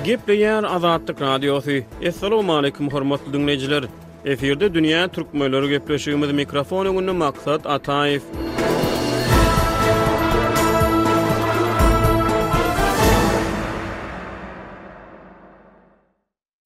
Gepleýär Azatlyk Radiosy. Assalamualaikum hormatly diňleýjiler. Efirde dünýä türkmenleri gepleşigimiz mikrofon öňünde Maksat Ataýew.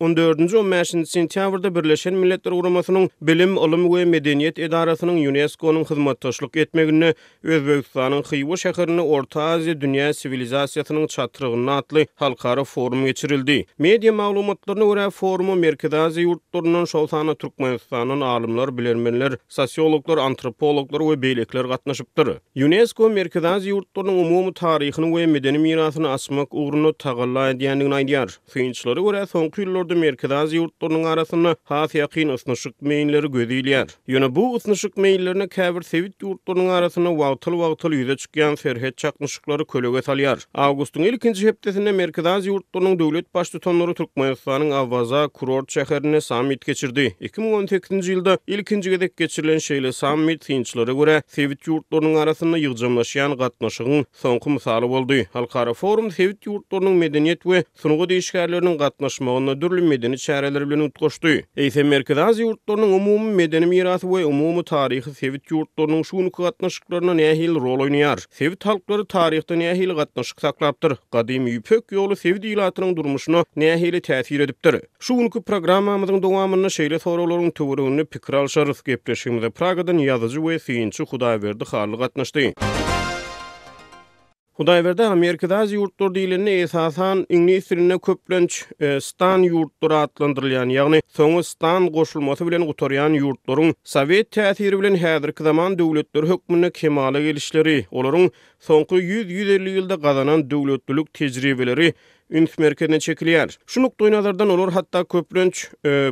On dördünji, on bäşinji sentýabrda Birleşen Milletler Guramasynyň Bilim, ylym we medeniýet edarasynyň Ýunesko-nyň hyzmatdaşlyk etmeginde Özbegistanyň Hywa şäherinde Orta Aziýa dünýä siwilizasiýasynyň çatrygynda atly halkara forum geçirildi. Media maglumatlaryna görä, foruma Merkezi Aziýa ýurtlaryndan, şol sanda Türkmenistandan alymlar, bilermenler, sosiologlar, antropologlar we beýlekiler gatnaşypdyr. Ýunesko Merkezi Aziýa ýurtlarynyň umumy taryhyny we medeni mirasyny açmak ugrunda tagalla edýändigini aýdýar. Synçylara görä, soňky ýyllarda Merkezi Aziýa ýurtlarynyň arasynda has ýakyn ysnyşyk meýilleri göz ilýär. Ýöne bu ysnyşyk meýillerine käbir sebit ýurtlarynyň arasynda wagtal-wagtal ýüze çykýan serhet çaknyşyklary kölege salýar. Awgustyň ilkinji hepdesinde Merkezi Aziýa ýurtlarynyň döwlet Baştutanlary Türkmenistanyň Awaza kurort şäherinde sammit geçirdi. 2018-nji ýylda ilkinji gezek geçirilen şeýle sammit, synçylara görä, sebit ýurtlarynyň arasynda ýygjamlaşýan gatnaşygyň soňky mysaly boldy. Halkara forum sebit ýurtlarynyň medeniýet we sungat işgärleriniň gatnaşmagynda dürli medeni çäreler bilen utgaşdy. Eýsem, Merkezi Aziýa ýurtlarynyň umumy medeni mirasy we umumy taryhy sebit ýurtlarynyň şu günki gatnaşyklarynda nähili rol oýnaýar? Sebit halklary taryhda nähili gatnaşyk saklapdyr? Gadymy Ýüpek ýoly sebit ilatynyň durmuşyna nähili täsir edipdir? Şu günki programmamyzyň dowamynda şeýle soraglaryň töwereginde pikir alşarys. Gepleşigimize Pragadan ýazyjy we synçy Hudaýberdi Hally gatnaşdy. Hudaýberdi aga, Merkezi Aziýa ýurtlary diýlende, esasan, iňlis dilinde köplenç stan ýurtlary atlandyrylýan, ýagny soňy stan goşulmasy bilen gutarýan ýurtlaryň sowet täsiri bilen häzirki zaman döwletleri hökmünde kemala gelişleri, olaryň soňky ýüz-ýüz elli ýylda gazanan döwletlilik tejribeleri üns merkezine çekilýär. Şu nukdaýnazardan olar hatda köplenç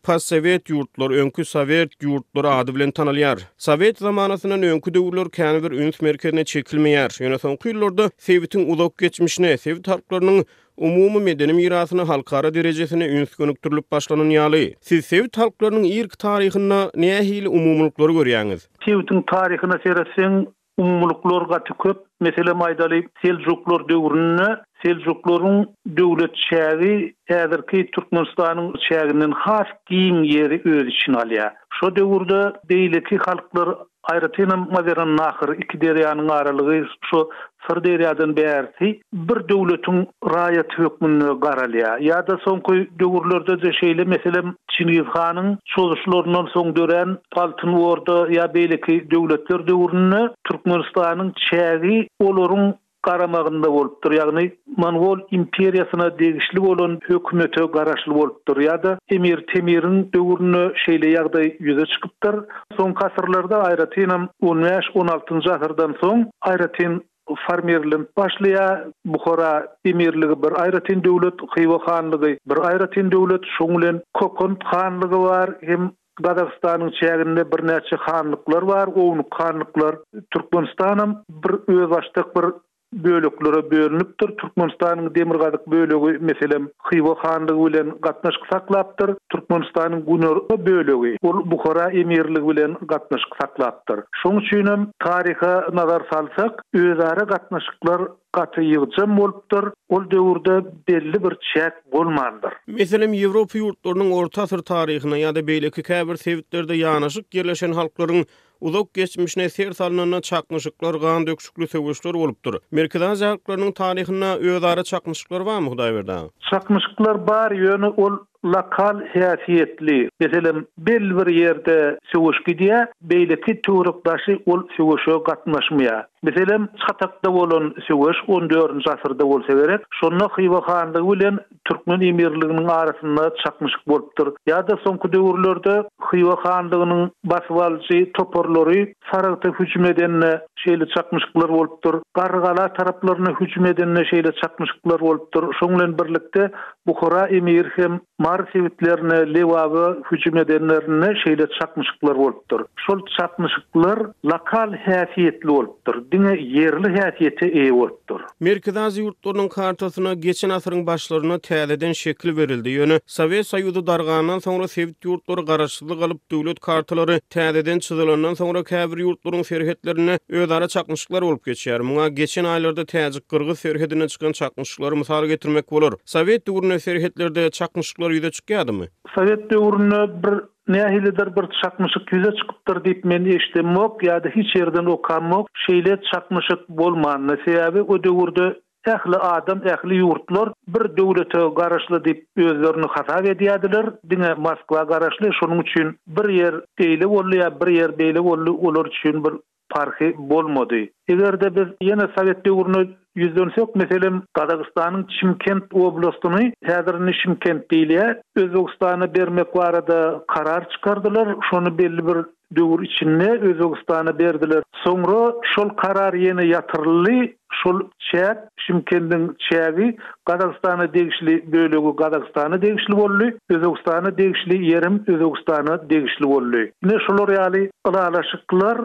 postsowet ýurtlar, öňki sowet ýurtlary ady bilen tanalýar. Sowet zamanasyndan öňki döwürler kän bir üns merkezine çekilmeýär. Ýöne soňky ýyllarda sebitiň uzak geçmişine, sebit halklarynyň umumy medeni mirasyna halkara derejesinde üns gönükdirilip başlanan ýaly. Siz sebit halklarynyň irki taryhynda nähili umumylyklary görýäňiz? Sebitiň taryhyna seretseň, Umumylyklar gaty köp. Meselem aýdaly, Seljuklar döwründe Seljuklaryň döwlet çägi häzirki Türkmenistanyň çäginden has giň ýeri öz içine alýar. Şo döwürde beýleki halklar, aýratynam Mawerannahr, iki derýanyň aralygy, şo Syrderýadan bärisi bir döwletiň raýaty hökmünde garalýar. Ýa-da soňky döwürlerde-de şeýle, meselem, Çingiz hanyň çozuşlaryndan soň dörän Altyn Orda ýa beýleki döwletler döwründe Türkmenistanyň çägi olaryň garamagynda bolupdyr, ýagny Mongol imperiýasyna degişli bolan hökümete garaşly bolupdyr ýa-da Emir Temiriň döwründe şeýle ýagdaý ýüze çykypdyr. Soňky asyrlarda, aýratynam on bäş, on altynjy asyrdan soň aýratyn formirlenip başlaýar. Buhara emirligi bir aýratyn döwlet, Hywa hanlygy bir aýratyn döwlet, şoň bilen Kokant hanlygy bar hem Gazagystanyň çäginde birnäçe hanlyklar bar, ownuk hanlyklar. Türkmenistanam bir özbaşdak bir böleklere bölünipdir. Türkmenistanyň demirgazyk bölegi, meselem, Hywa hanlygy bilen gatnaşyk saklapdyr. Türkmenistanyň günorta bölegi, ol Buhara emirligi bilen gatnaşyk saklapdyr. Şoň üçinem taryha nazar salsak, özara gatnaşyklar gaty ýygjam bolupdyr. Ol döwürde belli bir çäk bolmandyr. Meselem, Ýewropa ýurtlarynyň orta asyr taryhyna ýa-da beýleki käbir sebitlerde ýanaşyk ýerleşen halklaryň uzak geçmişine ser salnanda çaknyşyklar, gan döküşikli söweşler bolupdyr. Merkezi Aziýa halklarynyň taryhynda özara çaknyşyklar barmy, Hudaýberdi aga? Çaknyşyklar bar, ýöne ol lokal häsiýetli. Meselem, belli bir ýerde söweş gidýär, beýleki töwerek-daşy ol söweşe gatnaşmaýar. Meselem, Çatakda bolan söweş on dördünji asyrda bolsa gerek, şonda Hywa hanlygy bilen Türkmen emirliginiň arasynda çaknyşyk bolupdyr. Ýa-da soňky döwürlerde Hywa hanlygynyň basybalyjy toparlary Saragta hüjüm edende şeýle çaknyşyklar bolupdyr. Garrygala taraplaryna hüjüm edende şeýle çaknyşyklar bolupdyr. Şoň bilen birlikde Buhara emiri hem Mary sebitlerine, Lebaba hüjüm edenlerinde şeýle çaknyşyklar bolupdyr. Şol çaknyşyklar lokal häsiýetli bolupdyr, diňe ýerli häsiýete eýe bolupdyr. Merkezi Aziýa ýurtlarynyň kartasyna geçen asyryň başlarynda täzeden şekil berildi, ýöne Sowet Soýuzy dargandan soňra sebit ýurtlary garaşsyzlyk alyp, döwlet kartalary täzeden çyzylandan soňra käbir ýurtlaryň serhetlerinde öz. özara çaknyşyklar bolup geçýär. Muňa geçen aýlarda täjik-gyrgyz serhedinde çykan çaknyşyklary mysal getirmek bolar. Sowet döwründe serhetlerde çaknyşyklar ýüze çykýardymy? Sowet döwründe bir nähilidir bir çaknyşyk ýüze çykypdyr diýip men eşidemok ýa-da hiç ýerden okamok. Şeýle çaknyşyk bolmandy. Sebäbi o döwürde Ähli adam, ähli ýurtlar bir döwlete garaşly diýip özlerini hasap edýärdiler, diňe Moskwa garaşly, şonuň üçin bir ýer eýle boldy ýa bir ýer beýle boldy, olar üçin bir parhy bolmady. Eger-de biz ýene sowet döwrüne ýüzlensek, meselem, Gazagystanyň Çimkent oblastyny, häzir indi Şymkent diýilýär, Özbegistana bermek barada karar çykardylar, şony belli bir döwür içinde Özbegistana berdiler. Soňra şol karar ýene ýatyryldy, şol çäk, Şymkendiň çägi Gazagystana degişli bölegi Gazagystana degişli boldy, Özbegistana degişli ýerem Özbegistana degişli boldy. Ine şular ýaly ylalaşyklar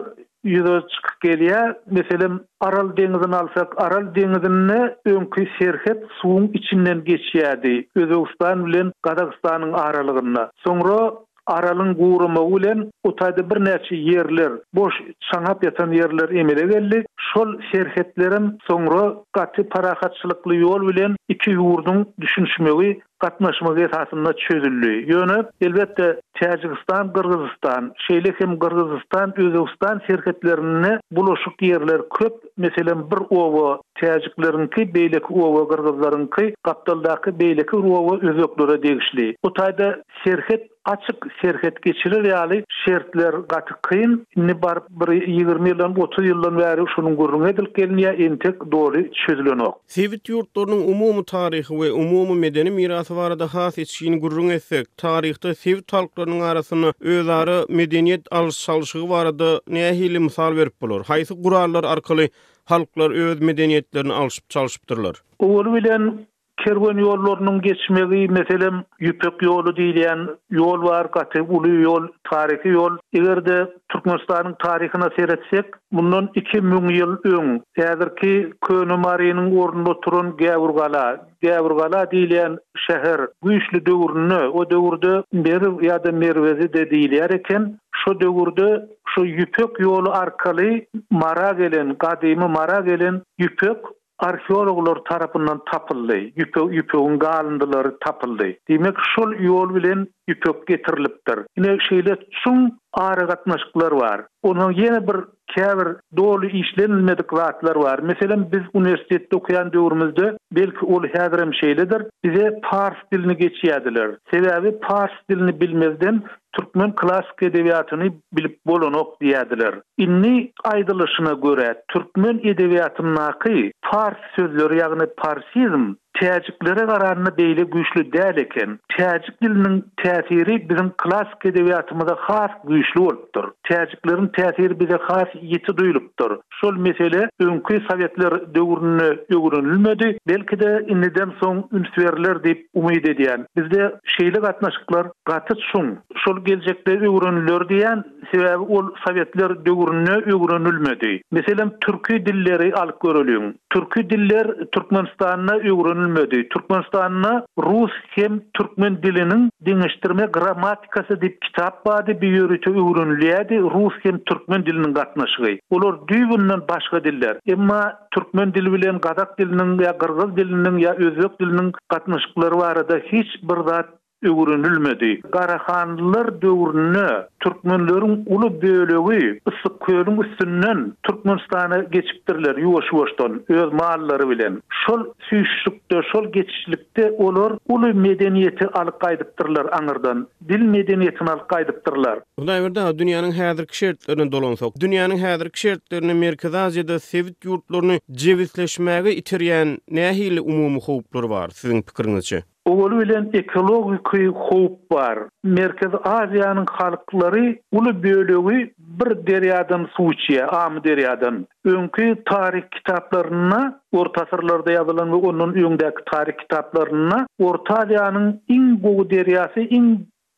ýüze çykyp gelýär. Meselem, Aral deňzini alsak, Aral deňzinde öňki serhet suwuň içinden geçýärdi, Özbegistan bilen Gazagystanyň aralygynda. Soňra Aralyň guramagy bilen o taýda birnäçe ýerler, boş, çaňap ýatan ýerler emele geldi. Şol serhetlerem soňra gaty parahatçylykly ýol bilen iki ýurduň düşünişmegi, gatnaşmagy esasynda çözüldi. Ýöne, elbetde, Täjigistan-Gyrgyzystan, şeýle hem Gyrgyzystan-Özbegistan serhetlerinde bulaşyk ýerler köp. Meselem, bir oba täjikleriňki, beýleki oba gyrgyzlaryňky, gapdaldaky beýleki bir oba özbeklere degişli. Bu taýda Serhet açyk, serhet geçirer ýaly şertler gaty kyn. Indi baryp bir 20 ýyldan, 30 ýyldan bäri şunuň gürrüňi edilip gelinýär, entek doly çözülenok. Sebit ýurtlarynyň umumy taryhy we umumy medeni mirasy barada has içgin gürrüň etsek, taryhda sebit halklarynyň arasynda özara medeniýet alyş-çalşygy barada nähili mysal berip bolar? Haýsy gurallar arkaly halklar öz medeniýetlerini alşyp-çalşypdyrlar? Owaly bilen Kerwen ýollarynyň geçmegi, meselem, Ýüpek ýoly diýilýän ýol bar, gaty uly ýol, taryhy ýol. Eger-de Türkmenistanyň taryhyna seretsek, mundan 2000 ýyl öň, häzirki Köne Marynyň ornunda oturan Gäwürgala, Gäwürgala diýilýän şäher güýçli döwründe, o döwürde Merw ýa-da Merwezi-de diýilýär eken, şo döwürde şo Ýüpek ýoly arkaly Mara gelen, gadymy Mara gelen ýüpek Arheologlar tarapyndan tapyldy, ýüpek, ýüpegiň galyndylary tapyldy. Diýmek, şol ýol bilen ýüpek getirilipdir. Ine, şeýle çuň aragatnaşyklar bar. Onsoň ýene bir käbir doly işlenilmedik zatlar bar. Meselem, biz uniwersitetde okaýan döwrümizde, belki ol häzirem şeýledir, bize pars dilini geçýärdiler. Sebäbi pars dilini bilmezden türkmen klassyk edebiýatyny bilip bolanok diýýärdiler. Indi aýdylyşyna görä, türkmen edebiýatyndaky pars sözleri, ýagny parsizm täjiklere garanda beýle güýçli däl eken. Täjik diliniň täsiri biziň klassyk edebiýatymyza has güýçli bolupdyr. Täjikleriň täsiri bize has ýiti duýlupdyr. Şol mesele öňki sowetler döwründe öwrenilmedi. Belki-de, indiden soň üns berler diýip umyt edýän. Bizde şeýle gatnaşyklar gaty çuň. Şol geljekde öwreniler diýýän, sebäbi ol sowetler döwründe öwrenilmedi. Meselem, türki dilleri alyp göreliň. Türki diller Türkmenistanda öwrenilmedi. Türkmenistanda rus hem türkmen diliniň deňeşdirme grammatikasy diýip kitap bardy, bir ýörite öwrenilýärdi, rus hem türkmen diliniň gatnaşygy. Olar düýbünden başga diller. Emma türkmen dili bilen gazak diliniň ýa gyrgyz diliniň ýa özbek diliniň gatnaşyklary barada hiç bir zat öwrenilmedi. Garahanlylar döwründe türkmenleriň uly bölegi Yssykkölüň üstünden Türkmenistana geçipdirler ýuwaş-ýuwaşdan öz mallary bilen. Şol süýşüşikde, şol geçişlikde olar uly medeniýeti alyp gaýdypdyrlar aňyrdan, dil medeniýetini alyp gaýdypdyrlar. Hudaýberdi aga, dünýäniň häzirki şertlerine dolansak, dünýäniň häzirki şertlerinde Merkezi Aziýada sebit ýurtlaryny jebisleşmäge iterýän nähili umumy howplar bar, siziň pikiriňizçe? Owaly bilen ekologiki howp bar. Merkezi Aziýanyň halklary uly bölegi bir derýadan suw içýär, Amyderýadan. Öňki taryh kitaplarynda, orta asyrlarda ýazylan we ondan öňdäki taryh kitaplarynda Orta Aziýanyň iň gowy derýasy, iň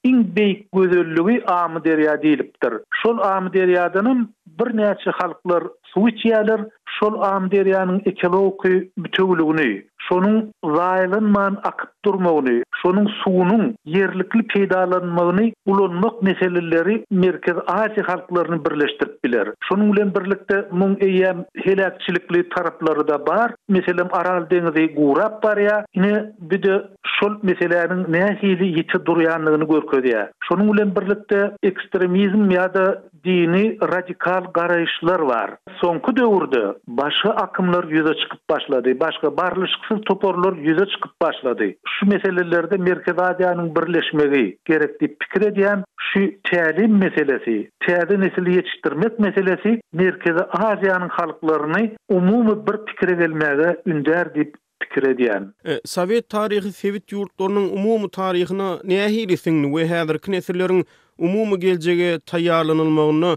Iň beýik gözelligi Amyderýa diýlipdir. Şol Amyderýadanam birnäçe halklar suw içýärler. Şol Amyderýanyň ekologiki bütewüligini, Şonuň zaýalanman akyp durmagyny, şonuň suwunyň ýerlikli peýdalanmagyny ulanmak meseleleri Merkezi Aziýa halklaryny birleşdirip biler. Şonuň bilen birlikde muň eýýäm heläkçilikli taraplary-da bar. Meselem, Aral deňizi gurap barýar. Ine, bu-de şol meseläniň nähili ýiti durýandygyny görkezýär. Şonuň bilen birlikde ekstremizm ýa-da dini radikal garaýyşlar bar. Soňky döwürde başga akymlar ýüze çykyp başlady, başga barlyşyksyz toparlar ýüze çykyp başlady. Şu meselelerde Merkezi Aziýanyň birleşmegi gerek diýip pikir edýän. Şu tälim meselesi, täze nesili ýetişdirmek meselesi Merkezi Aziýanyň halklaryny umumy bir pikire gelmäge ündär diýip pikir edýän. Sowet taryhy sebit ýurtlarynyň umumy taryhyna nähili siňdi we häzirki nesilleriň umumy geljege taýýarlanylmagynda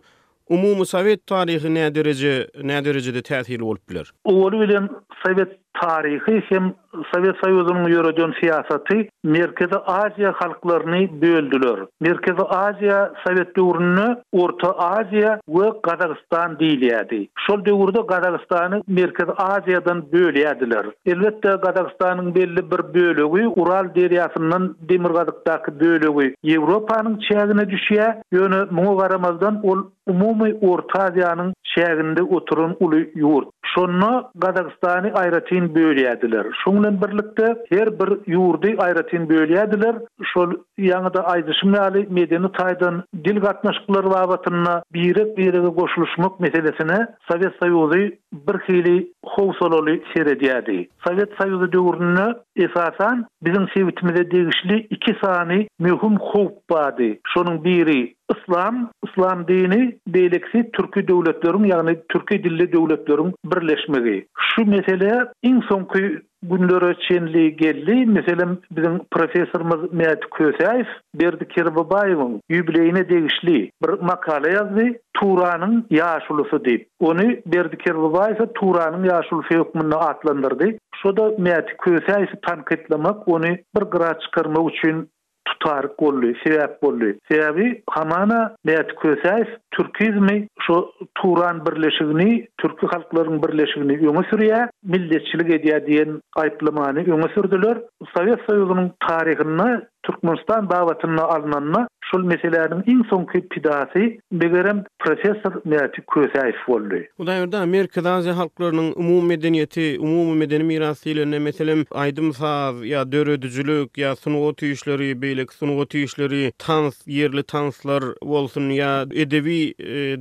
umumy sowet taryhy nädereje näderejede täsirli bolup biler? Owaly bilen sowet taryhy hem Sowet Soýuzynyň ýöreden syýasaty Merkezi Aziýa halklaryny böldüler. Merkezi Aziýa sowet döwründe Orta Aziýa we Gazagystan diýilýärdi. Şol döwürde Gazagystany Merkezi Aziýadan bölýärdiler. Elbetde, Gazagystanyň belli bir bölegi Ural derýasyndan demirgazykdaky bölegi Ýewropanyň çägine düşýär, ýöne muňa garamazdan ol umumy Orta Aziýanyň çäginde oturan uly ýurt. Şonda Gazagystany aýratyn bölýärdiler. Şoň bilen birlikde her bir ýurdy aýratyn bölýärdiler. Şol ýaňy-da aýdyşym ýaly medeni taýdan dil gatnaşyklary babatynda birek-birege goşulyşmak meselesine Sowet Soýuzy birhili howsalaly seredýärdi. Sowet Soýuzy döwründe esasan biziň sebitimize degişli iki sany möhüm howp bardy. Şonuň biri yslam, yslam dini, beýlekisi türki döwletleriň, ýagny türki dilli döwletleriň birleşmegi. Şu mesele iň soňky günlere çenli geldi. Meselem, biziň professorymyz Mäti Kösäýew Berdi Kerbabaýewiň ýubileýine degişli bir makala ýazdy, Turanyň ýaşulusy diýip. Ony Berdi Kerbabaýewe Turanyň ýaşulusy hökmünde atlandyrdy. Şo-da Mäti Kösäýewi tankytlamak, ony bir gyra çykarmak üçin tutaryk boldy, sebäp boldy. Sebäbi hamana Mäti Kösäýew türkizmi, şo Turan birleşigini, türki halklaryň birleşigini öňe sürýär, milletçilik edýär diýen aýyplamany öňe sürdüler. Sowet Soýuzynyň taryhynda Türkmenistan babatynda alnanda şol meseläniň iň soňky pidasy, megerem, professor Mäti Kösäýew boldy. Hudaýberdi aga, Merkezi Aziýa halklarynyň umumy medeniýeti, umumy medeni miras diýlende, meselem, aýdym-saz ýa döredijilik ýa sungat işleri, beýleki sungat işleri, tans, ýerli tanslar bolsun ýa edebi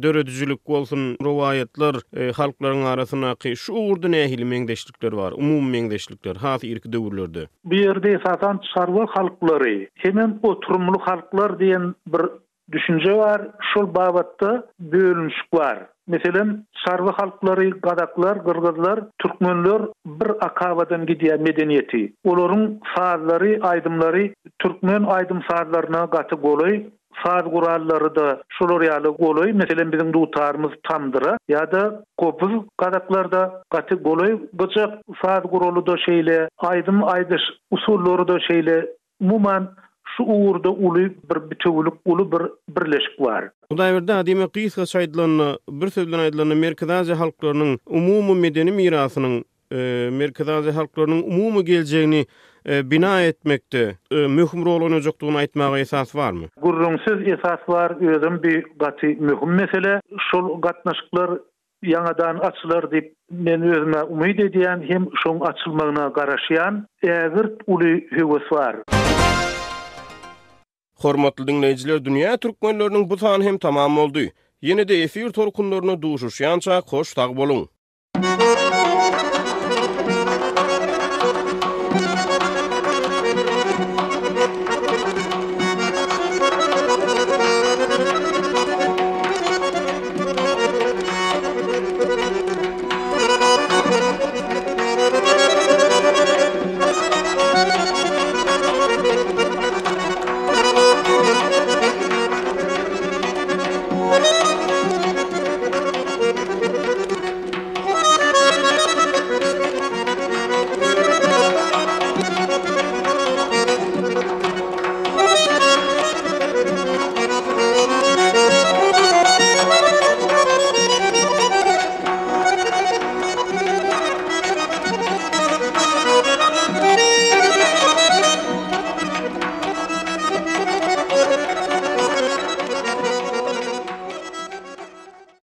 döredijilik bolsun, rowaýatlar halklaryň arasyndaky şu ugurda nähili meňzeşlikler bar, umumy meňzeşlikler has irki döwürlerde? Bu ýerde esasan çarwa halklary hemem oturymly halklar diýen bir Düşünje bar, şol babatda bölünişik bar. Meselem, çarwa halklary, gazaklar, gyrgyzlar, türkmenler bir akabadan gidýär medeniýeti. Olaryň sazlary, aýdymlary türkmen aýdym-sazlaryna gaty golaý, saz gurallary-da şolar ýaly golaý. Meselem, biziň dutarymyz tamdyra ýa-da gobuz gazaklarda gaty golaý, gyjak saz guraly-da şeýle, aýdym aýdyş usullary-da şeýle. Umuman, şu ugurda uly bir bitewülik, uly bir birleşik bar. Hudaýberdi aga, diýmek, gysgaça aýdylanda, bir söz bilen aýdylanda, Merkezi Aziýa halklarynyň umumy medeni mirasynyň, Merkezi Aziýa halklarynyň umumy geljegini bina etmekde möhüm rol oýnajakdygyny aýtmaga esas barmy? Gürrüňsiz esas bar, özem bi gaty möhüm mesele. Şol gatnaşyklar ýaňadan açylar diýip men özüm-ä umyt edýän hem şoň açylmagyna garaşýan. Ägirt uly höwes bar. Hormatly diňleýjiler Dünýä Türkmenleriniň bu sany hem tamam boldy. Ýene-de efir tolkunlarynda duşuşýançak hoş sag boluň.